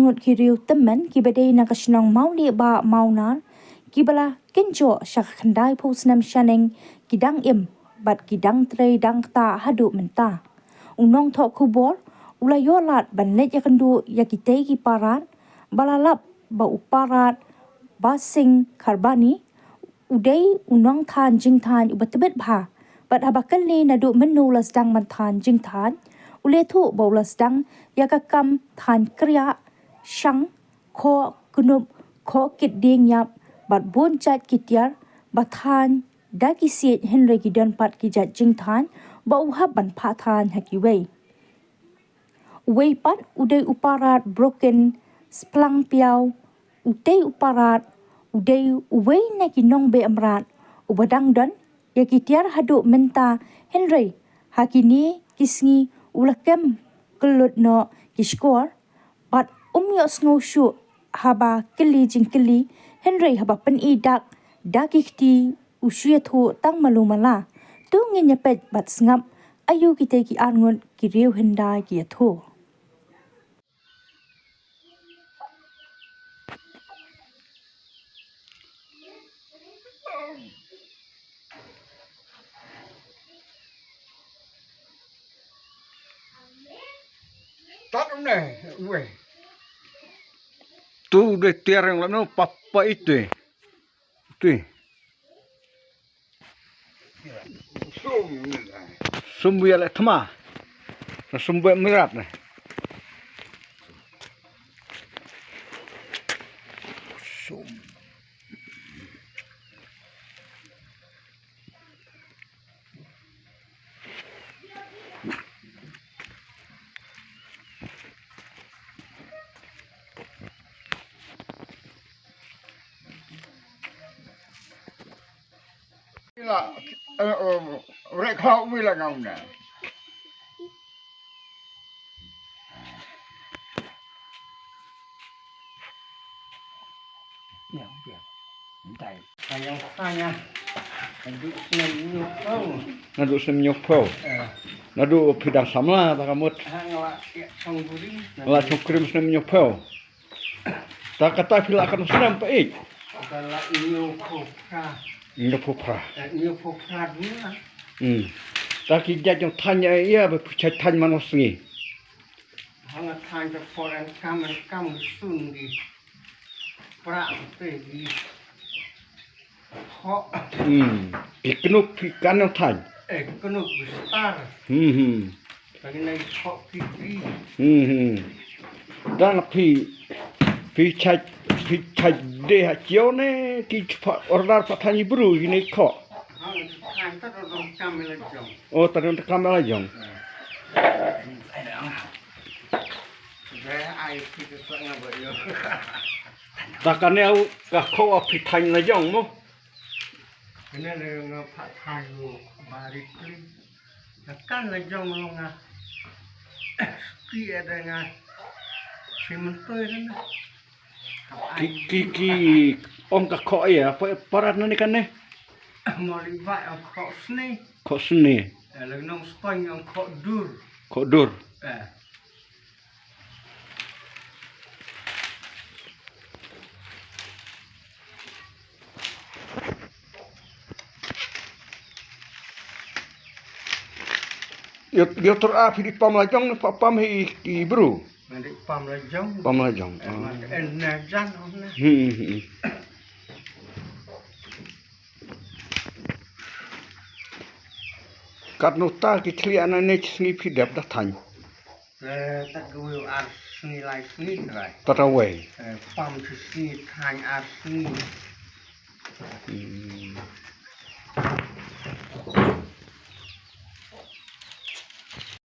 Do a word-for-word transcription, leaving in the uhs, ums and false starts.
Ngut ki riew tymmen kiba dei na ka shnong Mawlieh Bah Mawnar, kiba la kynjoh sha ka khyndai phew snem shaneng, ki dang im bad ki dang trei dang ktah haduh mynta. U nongthoh khubor u la ïoh lad ban leit ïakynduh ïa kitei ki parad, ba la lap ba u parad Basing Kharbani u dei u nongthaiñ jingthaiñ uba tbit bha. Bad haba kylli naduh mynno u la sdang ban thaiñ jingthaiñ, u la ïathuh ba u la sdang ïa ka kam thaiñ kriah, shang, khoh knup, khoh kit dieng ïap bad bun jait ki tiar ba thaiñ da ki siej, hynrei ki don pat ki jait jingthaiñ ba u hap ban phah thaiñ ha kiwei. Uwei pat u dei u parad Broken Splang Piaw, utei u parad u dei uwei na ki nongbeh mrad uba dang don ïa ki tiar haduh mynta, hynrei ha kine ki sngi u la kem kyllut noh ki shkor bad um ïohsngew shuh haba kylli jingkylli, hynrei haba pyni dak da ki kti u shu ïathuh tang malu mala. To ngin ïa peit bad sngap aïu kitei ki arngut ki riew hyndai ki ïathuh. Tat ne, weh. Tu de tiar yang lano papa itu. Itu. Sumbu ya le tma. Sumbu mirat ne. Sum. Ila, eh, oh, rek hau mi la ngau na. Ya, ya. Ntai. Sayang tanya. Nadu snem nyupau. Nadu snem nyupau. Eh. Nadu pidang samla ta kamut. Ha ngala ya song buring. Ngala song krim snem nyupau. Ta kata phi la kan snem pa ik. Kata la inyo phra. Inyo phra. Eh, inyo phra dua. Hmm. Ta ki jait jong thaiñ ïa ba phi chait thaiñ man la sngi. Hang thaiñ ta foreign kam kam sun di. Pra te di. Ho. Hmm. Ki knup phi kan thaiñ. Eh, knup besar. Hmm, hmm. Tang nai ho phi phi. Hmm, hmm. Dang phi, phi chait, phi chait de ha chiu ne, ki pha order pha thaiñ bru, ki ne kho. Ha, thaiñ ta dong kam la jong. Oh, ta dong kam la jong. Eh. Ba ai phi te sa nga ba yo. Ta ka ne au ka kho a phi thaiñ la jong mo. Kane le nga pha thaiñ lo ba ri kli. Ka kan la jong lo nga. Ki ada nga. Si mentoi na. Ki, ki, ki ong ka kho ïa pa parat na ne kane. Moli ba ong kho sni. Kho sni. Eh, le nong spang ong kho dur. Kho dur. Eh. Yo, yo tur a phi di pam la jong ne pa pam hi i bru. Ngan di pam la jong. Pam la jong. Eh, ah. Ngan en na jan on na. Hmm, hmm, hmm. Katno ta ki thli ana ne sngi phi dep da thaiñ. Eh, tat ka wei ar sngi lai sngi trai. Tat ka wei. Eh, pam shi sngi thaiñ ar sngi. Hmm.